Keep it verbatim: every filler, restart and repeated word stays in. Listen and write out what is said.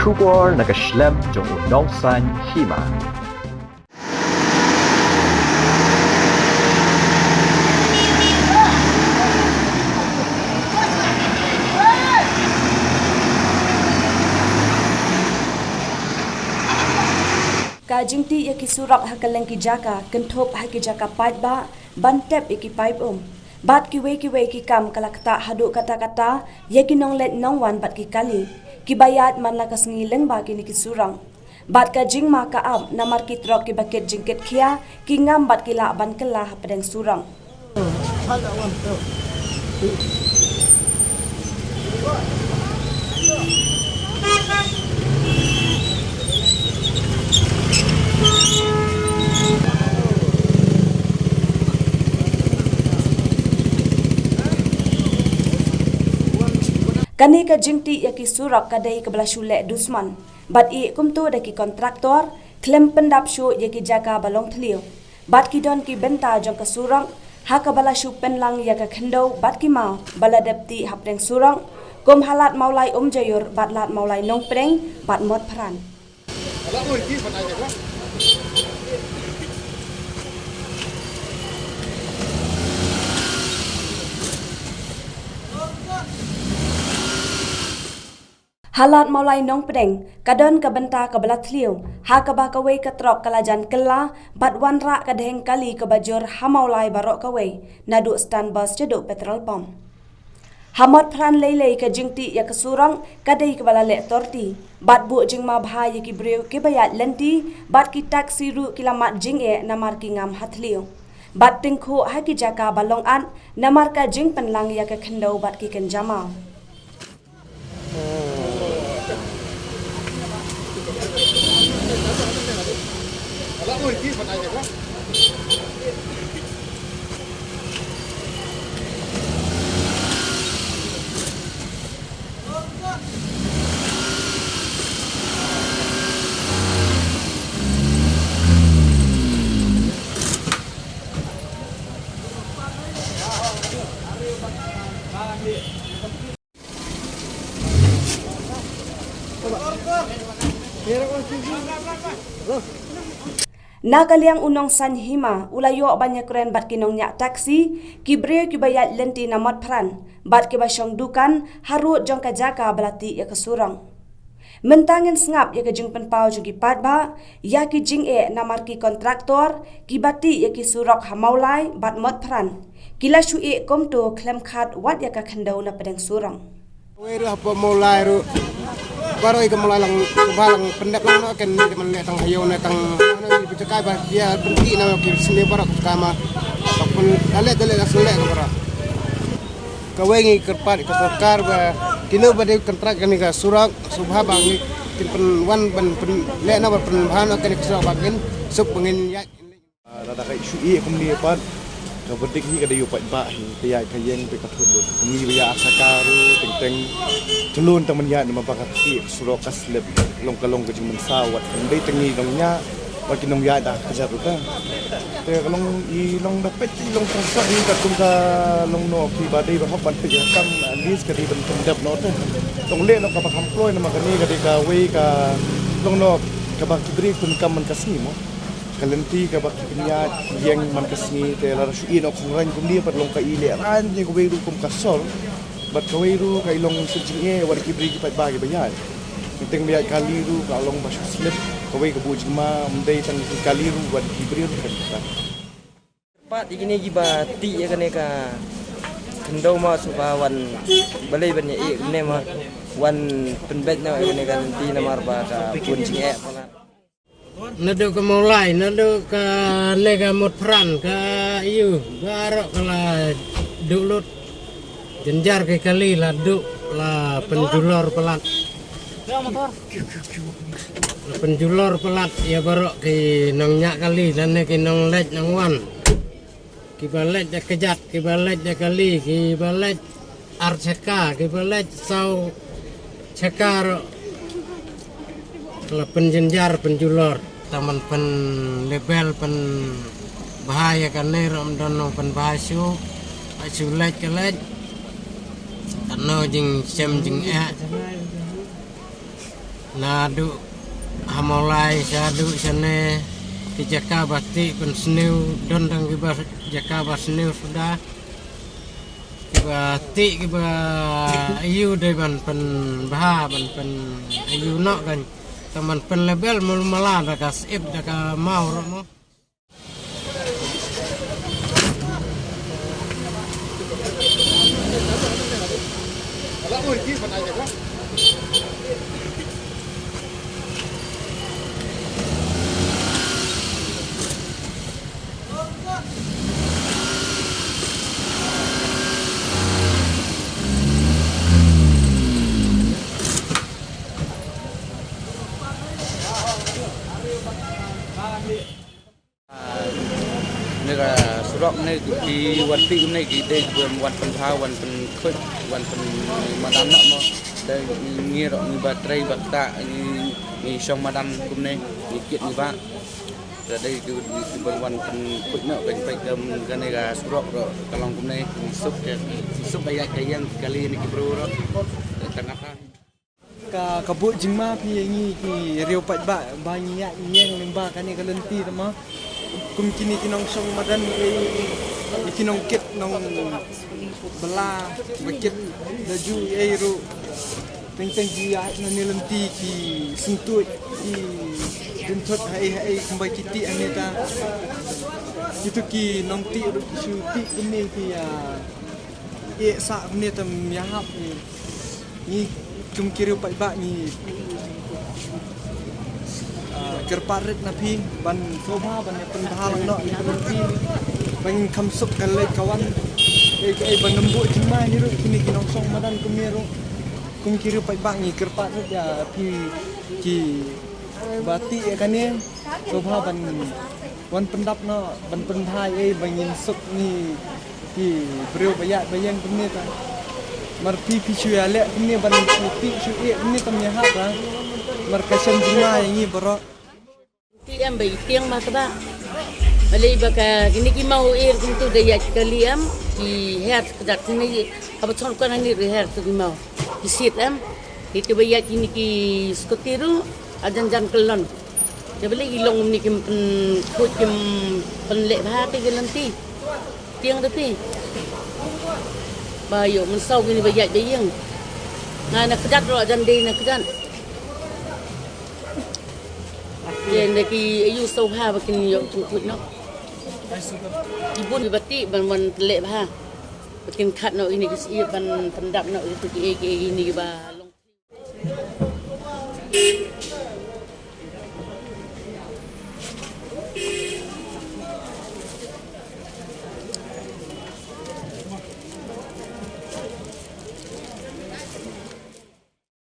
Khubor na ka shlem jong u Nongsaiñ Hima. Ka jingtih ïa ki surok ha kylleng ki jaka, kynthup ha ki jaka paidbah, ban tep ïa ki paip um bad kiwei kiwei ki kam ka la ktah haduh katta katta ïa ki nongleit nongwan bad ki kali kiba ïaid man la ka sngi lyngba kine ki surok. Bad ka jingma ka ap namar ki trok kiba kit jingkit khia ki ngam bad ki lah ban kylla hapdeng surok. Kane ka jingtih ïa ki surok ka dei kaba la shu leh dusmon bad ïeh kumto da ki kontraktor khlem pyndap shuh ïa ki jaka ba long thliew. Bad ki don ki bynta jong ka surok ha kaba la shu pynlang ïa ka khyndew bad ki maw ba la dep tih hapdeng surok kum ha Lad Mawlai Umjaiur bad Lad Mawlai Nongpdeng bad Motphran. Ha Lad Mawlai Nongpdeng ka don ka bynta kaba la thliew ha kaba kawei ka trok ka la jan kylla bad wanrah ka dheng kali kaba jur ha Mawlai baroh kawei naduh stand bus shaduh petrol pump. Ha Motphran lei lei ka jingtih ïa ka surok ka dei kaba la leh torti bad buh jingma bha ïa ki briew kiba ïaid lynti bad ki taxi ruh ki la mad jingeh namar ki ngam ha thliew bad tyngkhuh ha ki jaka ba long at namar ka jingpynlang ïa ka khyndew bad ki kynja maw. Na ka liang u Nongsaiñ Hima u la ïoh ban ïakren bad ki nongñiah taxi, ki briew kiba ïaid lynti na Motphran bad kiba shong dukan harud jong ka jaka ba la tih ïa ka surok. Mynta ngin sngap ïa ka jingpynpaw jong ki paidbah ïa ki jingeh namar ki kontraktor kiba tih ïa ki surok ha Mawlai bad Motphran ki la shu ïeh kumto khlem khat wat ïa ka khyndew na pdeng surok. Wei ruh hapoh Mawlai ruh. Baroh ïa ka Mawlai lang, sngewbha lang pyndep lang noh, ken ïa man leh tang ha ïew ne tang hano ïa ka jaka ba ïa pynti na ki sniew baroh ka jaka ma. Bad pyn da leh da leh da sngewleh ka baroh. Kawei ngi kyrpad ïa ka sorkar ba kino ba dei kontrak kane ka surok, sngewbha ba ngi kin pynwan ban pynleh noh ban pynbha noh kane ka surok ba ngin suk ba ngin ïaid. Ah, lada ka shu ïeh kumne pat, ka verdict hi ka dei ïa u paidbah hi, ka ïaid ka ïeng bad ka thut lut. Kumne ba ïa ar shaka ruh teng teng. Tlun tang ban ïaid namar ba ka ïeh ka surok ka slip. Long ka long ka jingmynsaw wat kam dei tang ngi nongñiah, wat ki nongïaid da ka kjat ruh ta. Te ka long i long da peit i long ka sot hi katkum ka long noh kiba dei ba hok ban peit ïa ka kam, at least ka dei ban pyndep noh te. Long leh noh kaba kham kloi namar kane ka dei kawei ka long noh kaba ki briew pyndonkam man ka sngi mo. Ka lynti kaba ki pynïaid ïeng man ka sngi te lada shu ïeh noh khongrai kumne pat long ka i lehraiñ ïa kawei ruh kum ka sor. Bad kawei ruh ka i long suk jingeh wat ki briew ki paidbah kiba ïaid. Teng ba ïaid kali ruh ka long ba shu slip kawei ka buh jingma ym dei tang ki kali ruh wat ki briew ruh ka. Pat ïa kine kiba tih ïa kane ka khyndew ma sngewbha wan balei ban ïa ïeh kumne ma wan pynbeit noh ïa kane ka lynti namar ba ka bun jingeh palat. Naduh ka Mawlai, naduh kane ka Motphran, ka ïew, baroh ka la duh lut. Jynjar ki kali la duh, la pynjulor palat. La pynjulor palat ïa baroh ki nongñiah kali lane ki nongleit nongwan. Kiba leit da kjat, kiba leit da kali, kiba leit ar shaka, kiba leit saw shaka ruh. La pynjynjar pynjulor. Tang ban pynlebel pynbha ïa kane ruh ym don nongpynbha shuh. Shu leit ka leit. Katno jingshem jingeh. Naduh ha Mawlai shaduh shane, ki jaka ba tih pynsniew, don tang kiba jaka ba sniew suda. Kiba tih kiba aiu dei ban pynbha, ban pyn aiu noh kan. Tang ban pynlebel mul mala da ka sip da ka maw ruh mo. Ngi ka surok ne ki wan tih ne ki dei ki wan pynbha, wan pynkhuid, wan pynmadan noh mo. Dei ngi ruh ngi ba trei ba ktah ngi, ngi shong madan kumne ngi kit ngi ba. Ka dei ki, ki ban wan pynkhuid noh ka peit ka kane ka surok ruh ka long kumne ngi suk ka, ngi suk ka ïaid ka ïeng kali ne ki bru ruh. Tang kata. Ka, ka buh jingma phi ïa ngi ki riew paidbah ba ngi ïaid ngi ïeng lyngba kane ka lynti tama. Kum kine ki nongshong madan, eh, ki nongkit nongbylla ba kit da ju ei ruh. Teng teng ki ïaid na ne lynti ki syntuid ki dynthut ha ei ha ei kumba ki tih ha ne ta. Kitu ki nongtih ruh ki shu tih kumne ki ïa ïeh sah kumne tam ïahap. Ngi kum ki riew paidbah ngi, ah, kyrpad rit na phi ban sngewbha ban ïa pynbha lang noh ïa ka lynti ba ngin kham suk ka leit ka wan. Ei ei ban ym buh jingma hi ruh kine ki nongshong madan kumne ruh. Kum ki riew paidbah ngi kyrpad rit ïa phi ki ba tih ïa kane sngewbha ban wan pyndap noh ban pynbha ei ba ngin suk ni ki briew ba ïaid ba ïeng kumne ta. Mar phi phi shu ïaleh kumne ban shu tih shu ïeh kumne tam ïahap ra. Mar ka shem jingma ïa ngi baroh. Tih em ba i tieng ma kaba. Balei ba ka kine ki maw er kumtu da ïaid kali em ki her kdat kine haba chon kan ani ri her tu ki maw. Ki sit em. Ki tu ba ïaid kine ki skuti ruh a jan jan kyllon. Te balei ki long kumne kim pynkhuid kim pynleh bha te ki lynti. Tieng da phi. Ba ïoh mynsaw kine ba ïaid ba ïeng. Nga na kdat ruh jan dei na kdat. Ïa na ki aiu sngewbha ba kin ïoh pynkhuid noh. Ki bun kiba tih ban wan pynleh bha. Ba kin khat noh ine ki sih ban pyndap noh ine ki ei ki ei ine kiba.